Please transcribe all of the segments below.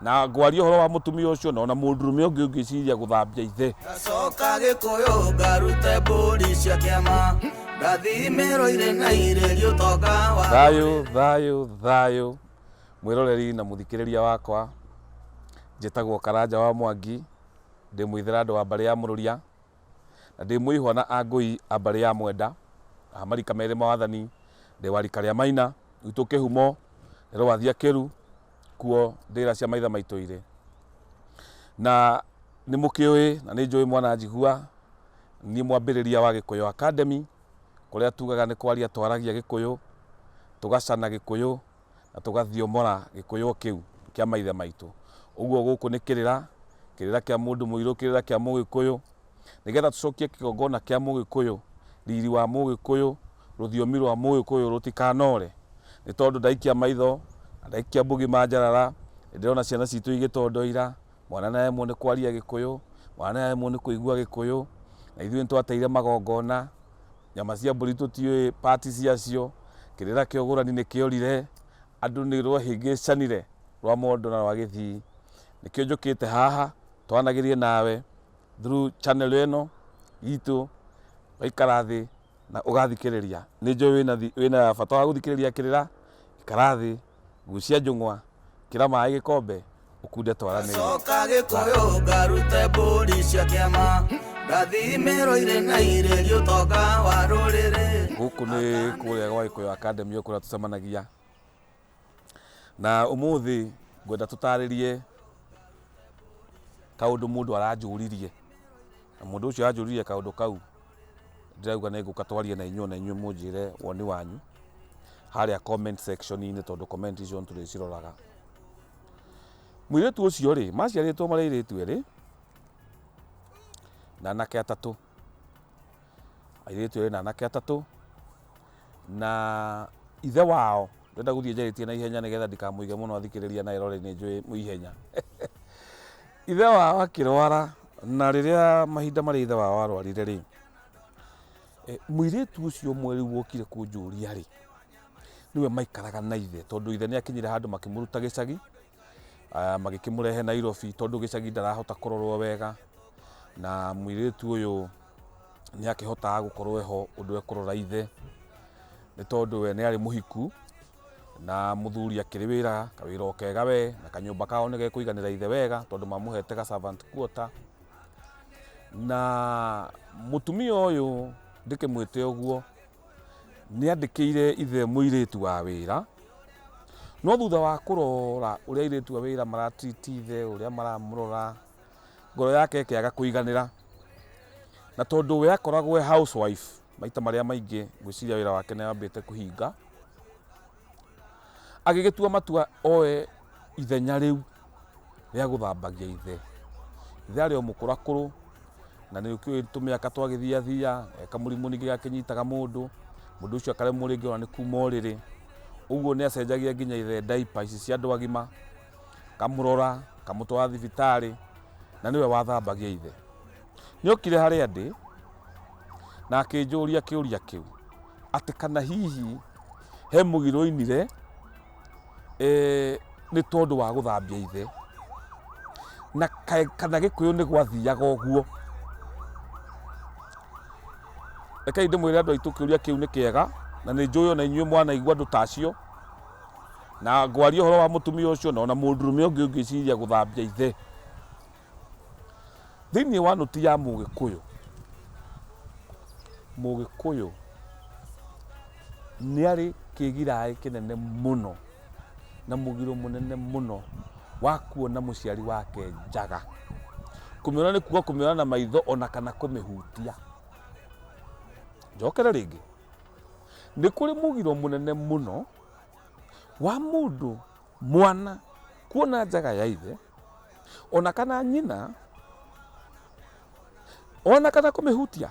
Na ngwaria ũhoro wa mũtumia ũcio na ona mũndũrũme ũngĩ ũngĩciria gũthambia ithe. Ngacoka Gĩkũyũ ngarute mbũri cia kĩama ngathimĩrwo irĩ na irĩrio ũtonga wa Thayũ, thayũ, thayũ, mwĩroreri na mũthikĩrĩria wakwa. Njĩtagwo Karanja wa Mwangi, ndĩ mũithĩrandũ wa mbarĩ ya Mũrũria, na ndĩ mũihwa na Angũi a mbarĩ ya Mwenda, a marika merĩ ma wathani, ndĩ wa rika rĩa Maina, gwitũ kĩhumo nĩ Rwathia Kĩru, kuo ndĩra cia maithe maitũ irĩ. Na nĩ mũkĩũĩ na nĩ njũĩ mwananjigua, niĩ mwambĩrĩria wa Gĩkũyũ Academy, kũrĩa tugaga nĩ kwaria twaragia Gĩkũyũ, tũgacana Gĩkũyũ na tũgathiomora Gĩkũyũ kĩu kĩa maithe maitũ. Ũguo gũkũ nĩ kĩrĩra, kĩrĩra kĩa mũndũ mũirũ, kĩrĩra kĩa mũgĩkũyũ, nĩgetha tũcokie kĩgongona kĩa mũgĩkũyũ, riri wa mũgĩkũyũ, rũthiomi rwa mũgĩkũyũ rũtikanore. Nĩ tondũ ndaikia maitho, na ndaikia mbugi manjarara, nĩ ndĩrona ciana citũ igĩtondoira, mwana nĩ aremwo nĩ kwaria Gĩkũyũ, mwana nĩ aremwo nĩ kũigua Gĩkũyũ, na ithuĩ nĩ twateire magongona, nyama cia mbũri tũtiũĩ part ciacio, kĩrĩra kĩa ũgũrani nĩ kĩorire, andũ nĩ rwahĩngĩcanire rwa mondo na rwa gĩthii. Nĩkĩo njũkĩte haha twanagĩrie nawe through channel ĩno itũ, waikara thĩ na ũgathikĩrĩria. Nĩ njũĩ wĩna bata wa gũthikĩrĩria kĩrĩra, ikara thĩ, gucia njũng'wa, kĩra maĩ gĩkombe, ũkunde twaranĩrie. Ngacoka Gĩkũyũ ngarute mbũri cia kĩama ngathimĩrwo irĩ na irĩrio ũtonga wa rũrĩrĩ. Gũkũ nĩ kũrĩa gwa Gĩkũyũ Academy kũrĩa tũcemanagia. Na ũmũthĩ ngwenda tũtarĩrie kaũndũ mũndũ aranjũririe. Na mũndũ ũcio anjũririe kaũndũ kau ndĩrauga nĩ ngũka twarie na inyuĩ na inyuĩ mũnjĩre woni wanyu harĩa comment section-inĩ tondũ comment icio nĩ tũrĩciroraga. Mũirĩtu ũcio rĩ, maciarĩtwo marĩ airĩtu erĩ na anake atatũ. Airĩtu erĩ na anake atatũ na ithe wao, ndĩrenda gũthiĩ njarĩtie na ihenya nĩgetha ndikamũige mũno athikĩrĩria na eroreri nĩ njũĩ mwĩ ihenya. Ithe wao akĩrwara na rĩrĩa mahinda marĩa ithe wao arwarire rĩ, mũirĩtu ũcio ũmwe rĩu wokire kũnjũria rĩ, nĩwe maikaraga na ithe tondũ ithe nĩ akinyire handũ makĩmũruta gĩcagi, magĩkĩmũrehe Nairobi tondũ gĩcagi ndarahota kũrorwo wega, na mũirĩtu ũyũ nĩ akĩhotaga gũkorwo eho ũndũ ekũrora ithe, nĩ tondũ we nĩ arĩ mũhiku na mũthuri akĩrĩ wĩra, kawĩra o kega we, na kanyũmba kao nĩ gekũiganĩra ithe wega tondũ mamũhete ga servant quarter. Na mũtumia ũyũ ndĩkĩmwĩte ũguo, nĩ andĩkĩire ithe mũirĩtu wa wĩra, no thutha wa kũrora ũrĩa airĩtu a wĩra mara treat ithe, ũrĩa maramũrora, ngoro yake ĩkĩaga kũiganĩra. Na tondũ we akoragwo e housewife maita marĩa maingĩ, ngwĩciria wĩra wake nĩ wambĩte kũhinga, agĩgĩtua matua oe ithenya rĩu rĩa gũthambagia ithe. Ithe arĩ o mũkũrakũrũ, na nĩ ũkĩũĩ tũmĩaka twagĩthiathia, kamũrimũ ningĩ gakĩnyitaga mũndũ, mũndũ ũcio akaremwo rĩngĩ ona nĩ kuma ũrĩrĩ. Ũguo nĩ acenjagia nginya ithe diaper ici cia andũ agima, kamũrora, kamũtwara thibitarĩ, na nĩwe wathambagia ithe. Nĩ okire harĩa ndĩ, na akĩnjũria kĩũria kĩu, atĩ kana hihi he mũgiro oinire nĩ tondũ wa gũthambia ithe, na kana Gĩkũyũ nĩ gwathiaga ũguo. Rekei ndĩmwĩre andũ aitũ kĩũria kĩu nĩ kĩega, na nĩ njũĩ ona inyuĩ mwanaigua andũ ta acio, na ngwaria ũhoro wa mũtumia ũcio na ona mũndũrũme ũngĩ ũngĩciria gũthambia ithe. Thĩinĩ wa nũti ya mũgĩkũyũ, mũgĩkũyũ nĩ arĩ kĩgiraĩ kĩnene mũno na mũgiro mũnene mũno wa kuona mũciari wake njaga. Kũmĩona nĩ kuga kũmĩona na maitho ona kana kũmĩhutia. Njokere rĩngĩ, nĩ kũrĩ mũgiro mũnene mũno wa mũndũ mwana kuona njaga ya ithe ona kana nyina ona kana kũmĩhutia.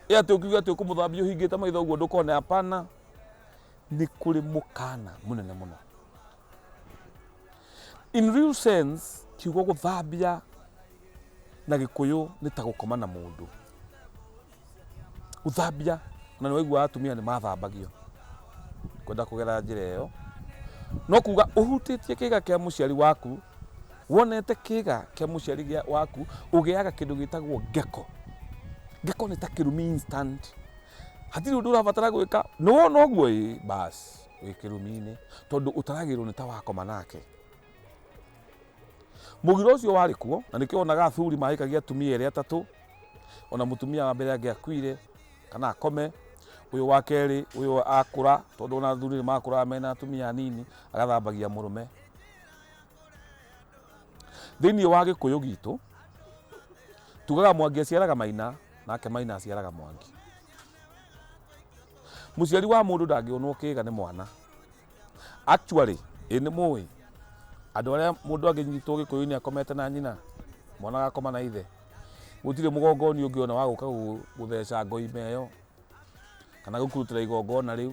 Ĩ atĩ ũkiuga atĩ ũkũmũthambia ũhingĩte maitho ũguo ndũkone, hapana. Nĩ kũrĩ mũkana mũnene mũno. In real sense, kiugo gũthambia na Gĩkũyũ nĩ ta gũkoma na mũndũ. Gũthambia, na nĩ waiguaga atumia nĩ mathambagio, kwenda kũgera njĩra ĩyo, no kuga ũhutĩtie kĩga kĩa mũciari waku Wonete kĩga kĩa mũciari waku ũgĩaga kĩndũ gĩtagwo ngeko. Ngeko nĩ ta kĩrumi instant. Hatirĩ ũndũ ũrabatara gwĩka, nĩ wona ũguo ĩ bas wĩ kĩrumi-inĩ tondũ ũtaragĩrwo nĩ ta wakoma nake. Mũgiro ũcio warĩ kuo na nĩkĩo wonaga athuri mahikagia atumia erĩ atatũ, ona mũtumia wa mbere angĩakuire kana akome, ũyũ wa kerĩ ũyũ akũra, tondũ ona athuri nĩ makũraga mena atumia anini, agathambagia mũrũme. Thĩinĩ wa Gĩkũyũ gitũ tugaga Mwangi aciaraga Maina nake Maina aciaraga Mwangi. Mũciari wa mũndũ ndangĩonwo kĩga nĩ mwana. Actually, ĩ nĩ mũĩ andũ arĩa mũndũ angĩnyitwo Gĩkũyũ-inĩ akomete na nyina, mwana agakoma na ithe, gũtirĩ mũgongoni ũngĩona wa gũka gũtheca ngoima ĩyo kana gũkũrutĩra igongona rĩu,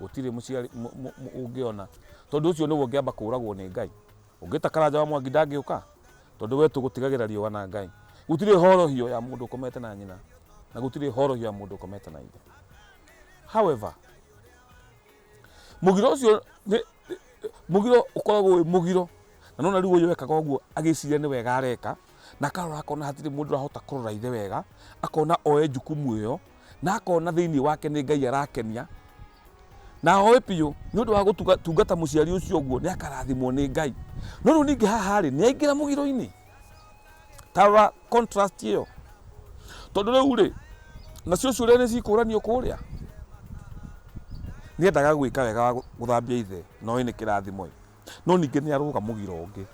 gũtirĩ mũciari ũngĩona, tondũ ũcio nĩwe ũngĩamba kũragwo nĩ Ngai. Ũngĩta Karanja wa Mwangi ndangĩũka, tondũ we tũgũtigagĩra riũa na Ngai. Gũtirĩ horohio ya mũndũ ũkomete na nyina, na gũtirĩ horohio ya mũndũ ũkomete na ithe. However, mũgiro ũcio nĩ mũgiro ũkoragwo wĩ mũgiro, na nona rĩu ũyũ ekaga ũguo agĩciria nĩ wega areka, na akarora akona hatirĩ mũndũ ũrahota kũrora ithe wega, akona oe jukumu ĩyo, na akona thĩinĩ wake nĩ Ngai arakenia, na oĩ biũ nĩ ũndũ wa gũtungata mũciari ũcio ũguo nĩ akarathimwo nĩ Ngai. No rĩu ningĩ haha rĩ, nĩ aingĩra mũgiro-inĩ. Ta rora contrast ĩyo, tondũ rĩu rĩ, nacio ciũria nĩ cikũranio kũrĩa. Nĩ endaga gwĩka wega wa gũthambia ithe, na oĩ nĩ kĩrathimo ĩ, no ningĩ nĩ arũga mũgiro ũngĩ.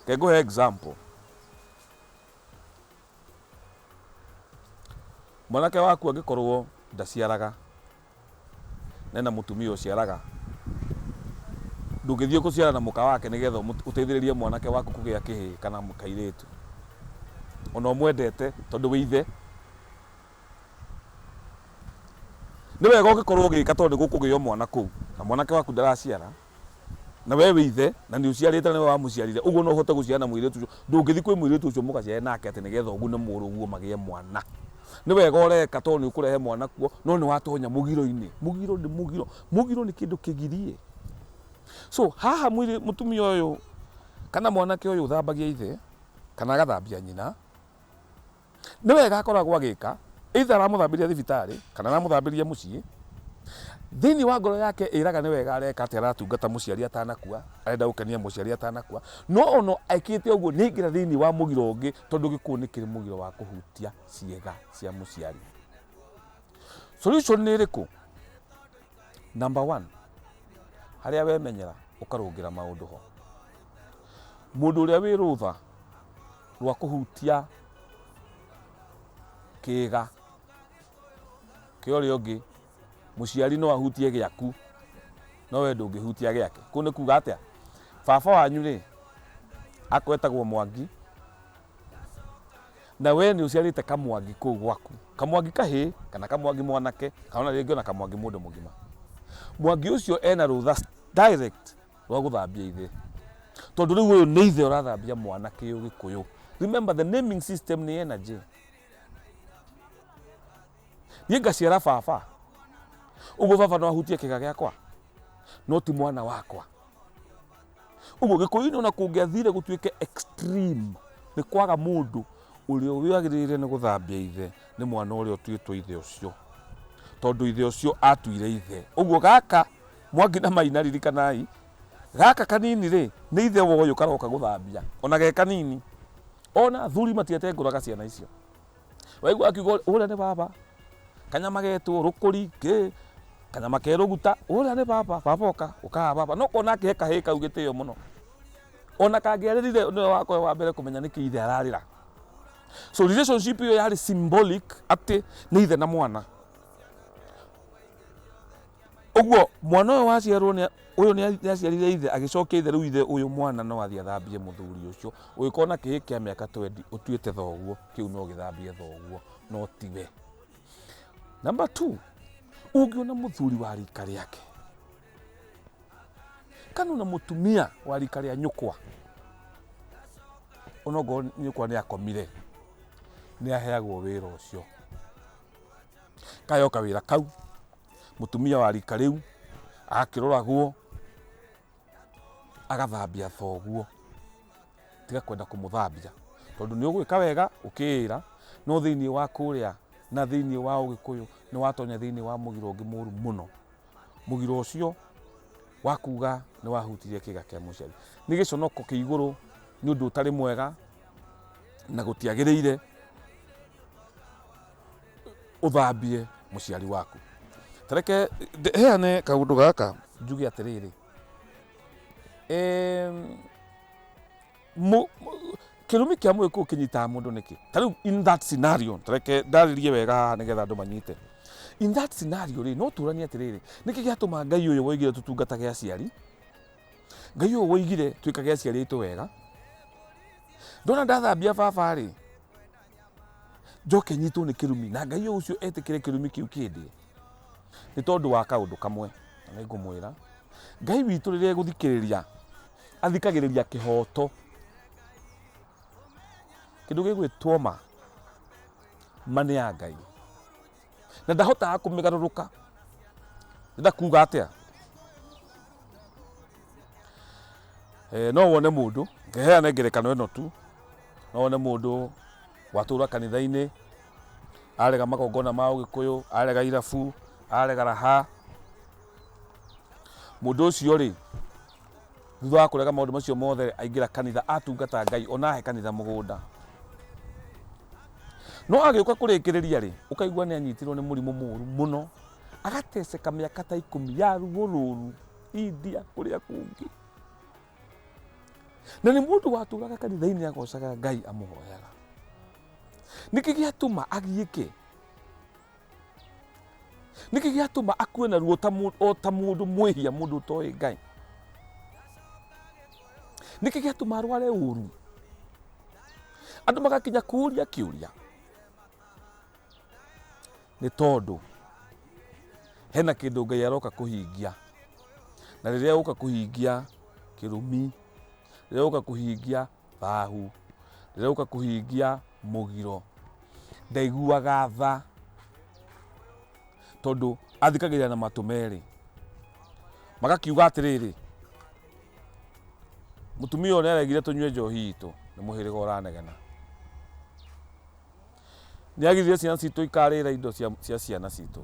Reke ngũhe example. Mwanake waku angĩkorwo ndaciaraga, na ena mũtumia ũciaraga, ndũngĩthiĩ gũciara na mũka wake nĩgetha ũteithĩrĩrie mwanake waku kũgĩa kĩhĩĩ kana kairĩtu. Ona ũmwendete tondũ wĩ ithe. Nĩ wega ũngĩkorwo ũgĩka tondũ nĩ gũkũgĩo mwana kũu, na mwanake waku ndaraciara, na we wĩ ithe, na nĩ ũciarĩte na nĩwe wamũciarire, ũguo no ũhote gũciara na mũirĩtu ũcio. Ndũngĩthiĩ kwĩ mũirĩtu ũcio mũgaciare nake atĩ nĩgetha ũgune mũrũguo magĩe mwana. Nĩ wega ũreka tondũ nĩ ũkũrehe mwana kuo, no nĩ watonya mũgiro-inĩ. Mũgiro nĩ mũgiro. Mũgiro nĩ kĩndũ kĩgirie. So haha mũtumia ũyũ kana mwanake ũyũ ũthambagia ithe kana agathambia nyina, nĩ wega akoragwo agĩka, either aramũthambĩria thibitarĩ kana aramũthambĩria mũciĩ. Thĩinĩ wa ngoro yake ĩraga nĩ wega areka atĩ aratungata mũciari atanakua, arenda gũkenia mũciari atanakua, no ona ekĩte ũguo nĩ aingĩra thĩinĩ wa mũgiro ũngĩ, tondũ gĩkuũ nĩ kĩrĩ mũgiro wa kũhutia ciĩga cia mũciari. Solution nĩ ĩrĩkũ? Number one, harĩa wemenyera ũkarũngĩra maũndũ ho. Mũndũ ũrĩa wĩ rũtha rwa kũhutia kĩga kĩa ũrĩa ũngĩ, mũciari no ahutie gĩaku, no we ndũngĩhutia gĩake. Kũu nĩ kuga atĩa? Baba wanyu rĩ, akorwo etagwo Mwangi, na we nĩ ũciarĩte kamwangi kũu gwaku, kamwangi kahĩĩ kana kamwangi mwanake, kana ona rĩngĩ ona kamwangi mũndũ mũgima. Mwangi ũcio ena rũtha direct rwa gũthambia ithe, tondũ rĩu ũyũ nĩ ithe ũrathambia mwana kĩũgĩkũyũ. Remember the naming system nĩ energy. Niĩ ngaciara baba, ũguo baba no ahutie kĩga gĩakwa, no ti mwana wakwa. Ũguo Gĩkũyũ-inĩ ona kũngĩathire gũtuĩke extreme, nĩ kwaga mũndũ ũrĩa wagĩrĩire nĩ gũthambia ithe nĩ mwana ũrĩa ũtuĩtwo ithe ũcio, tondũ ithe ũcio atuire ithe. Ũguo gaka Mwangi na Maina ririkanai, gaka kanini rĩ, nĩ ithe wa ũyũ karoka gũthambia, ona ge kanini. Ona athuri matietengũraga ciana icio. Waigua akiuga ũrĩa nĩ baba, kanyama getwo rũkũri kĩ, kanyama ke rũguta, ũrĩa nĩ baba, baba ũka, ũka baba. No kona akĩhe kahĩĩ kau gĩtĩo mũno. Ona kangĩarĩrire nĩwe wakorwo wa mbere kũmenya nĩkĩ ithe ararĩra. So relationship ĩyo yarĩ symbolic atĩ nĩ ithe na mwana. Ũguo mwana ũyũ waciarwo nĩ ũyũ nĩ aciarire ithe agĩcokia ithe rĩu ithe ũyũ mwana no athiĩ athambie mũthuri ũcio. Ũngĩkorwo na kĩhĩĩ kĩa mĩaka 20 ũtuĩte thoguo, kĩu no gĩthambie thoguo no tiwe. Number 2, ũngĩona mũthuri wa rika rĩake kana ona mũtumia wa rika rĩa nyũkwa, onokorwo nyũkwa nĩ akomire, nĩ aheagwo wĩra ũcio. Kayo kawĩra kau, mũtumia wa rika rĩu agakĩroragwo. Agathambia thoguo. Tiga kwenda kũmũthambia tondũ nĩ ũgwĩka wega ũkĩĩra, no thĩinĩ wa kũrĩa na thĩinĩ wa ũgĩkũyũ nĩ watonya thĩinĩ wa mũgiro ũngĩ mũru mũno. Mũgiro ũcio wa kuga nĩ wahutirie kĩga kĩa mũciari. Nĩ gĩconoko kĩ igũrũ, nĩ ũndũ ũtarĩ mwega na gũtiagĩrĩire ũthambie mũciari waku. Tareke heane kaũndũ gaka njuge atĩrĩrĩ, kĩrumi kĩa mũgĩkũyũ kĩnyitaga mũndũ nĩkĩ? Ta rĩu in that scenario, tareke ndarĩrie wega haha nĩgetha andũ manyite. In that scenario rĩ, no tũranie atĩrĩrĩ, nĩkĩ gĩatũma Ngai ũyũ woigire tũtungatage aciari, Ngai ũyũ woigire twĩkage aciari aitũ wega, ndona ndathambia baba rĩ, njoke nyitwo nĩ kĩrumi, na Ngai ũyũ ũcio etĩkĩre kĩrumi kĩu kĩndĩe? Nĩ tondũ wa kaũndũ kamwe, na nĩngũmwĩra, Ngai witũ rĩrĩa egũthikĩrĩria, athikagĩrĩria kĩhoto. Kĩndũ gĩgwĩtwo ma, ma nĩ ya Ngai, na ndahotaga kũmĩgarũrũka. Ndĩrenda kuga atĩa? No wone mũndũ, ngeheane ngerekano ĩno tu, no wone mũndũ watũra kanitha-inĩ, arega magongona ma ũgĩkũyũ, arega irabu, arega raha. Mũndũ ũcio rĩ, thutha wa kũrega maũndũ macio mothe, aingĩra kanitha, atungata Ngai, ona ahe kanitha mũgũnda. No agĩũka kũrĩkĩrĩria rĩ, ũkaigua nĩ anyitirwo nĩ mũrimũ mũru mũno, agateceka mĩaka ta 10 ya ruo rũru, India kũrĩa kũngĩ. Na nĩ mũndũ watũraga kanitha-inĩ agocaga Ngai amũhoyaga. Nĩkĩ gĩatũma agiĩke? Nĩkĩ gĩatũma akue na ruo o ta mũndũ mwĩhia, mũndũ ũtoĩ Ngai? Nĩkĩ gĩatũma arware ũru? Andũ magakinya kũũria kĩũria. Nĩ tondũ hena kĩndũ Ngai aroka kũhingia, na rĩrĩa oka kũhingia kĩrumi, rĩrĩa oka kũhingia thahu, rĩrĩa oka kũhingia mũgiro, ndaiguaga tha, tondũ athikagĩrĩria na matũ merĩ. Magakiuga atĩrĩrĩ, mũtumia ũyũ nĩaregire tũnyue njohi itũ, nĩ mũhĩrĩga ũranegena. Nĩagiririe ciana citũ ikarĩra indo cia ciana citũ.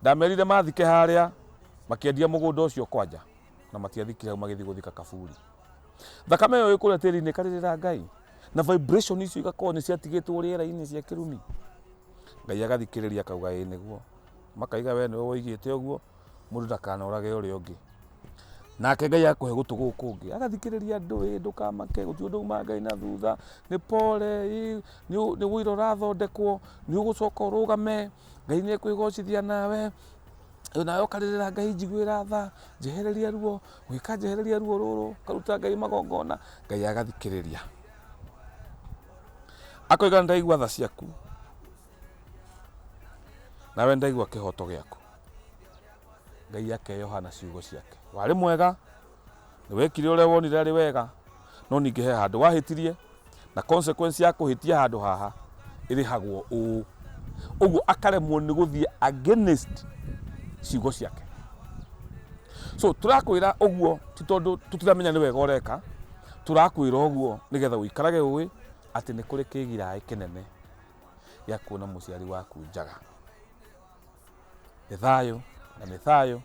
Ndamerire mathike harĩa, makĩendia mũgũnda ũcio kwanja, na matiathikire hau, magĩthiĩ gũthika kaburi. Thakame ĩyo ĩkũrĩa tĩri-inĩ ĩkarĩrĩra Ngai, na vibration icio igakorwo nĩ ciatigĩtwo rĩera-inĩ cia kĩrumi. Ngai agathikĩrĩria akauga ĩĩ nĩguo. Makaiga we nĩwe woigĩte ũguo, mũndũ ndakanorage ũrĩa ũngĩ. Nake Ngai akũhe gũtũ gũkũ ũngĩ, agathikĩrĩria andũ, ĩ ndũkamake, gũtirĩ ũndũ uma Ngai na thutha, nĩ pole, ĩ nĩ ũira ũrathondekwo, nĩ ũgũcoka ũrũgame, Ngai nĩ ekwĩgocithia nawe, nawe ũkarĩrĩra Ngai njiguĩra tha, njehereria ruo, gwĩka njehereria ruo rũrũ, ũkaruta Ngai magongona, Ngai agathikĩrĩria. Akoiga nĩ ndaigua tha ciaku, nawe ndaigua kĩhoto gĩaku. Ngai akeyoha na ciugo ciake. Warĩ mwega, nĩ wekire ũrĩa wonire arĩ wega, no ningĩ he handũ wahĩtirie, na consequence ya kũhĩtia handũ haha ĩrĩhagwo ũũ. Ũguo akaremwo nĩ gũthiĩ against ciugo ciake. So tũrakwĩra ũguo ti tondũ tũtiramenya nĩ wega ũreka, tũrakwĩra ũguo nĩgetha ũikarage ũĩ atĩ nĩ kũrĩ kĩgiraĩ kĩnene gĩa kuona mũciari waku njaga. Nĩ thayũ na nĩ thayũ,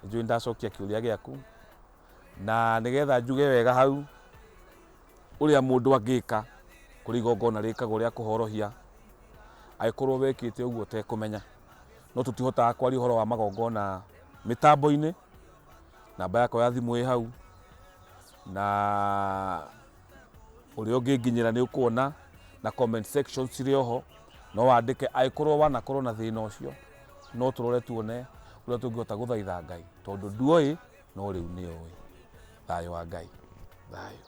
nĩ njũĩ ndacokia kĩũria gĩaku, na nĩgetha njuge wega hau ũrĩa mũndũ angĩka kũrĩ igongona rĩkagwo rĩa kũhorohia, angĩkorwo wekĩte ũguo ũtekũmenya. No tũtihotaga kwaria ũhoro wa magongona mĩtambo-inĩ, namba yakwa ya thimũ ĩ hau, na ũrĩa ũngĩnginyĩra nĩ ũkuona, na comment section cirĩ oho, no wandĩke angĩkorwo wanakorwo na thĩna ũcio, no tũrore tuone ũrĩa tũngĩhota gũthaitha Ngai, tondũ nduoĩ no rĩu nĩ ũĩ. Thayũ wa Ngai, thayũ.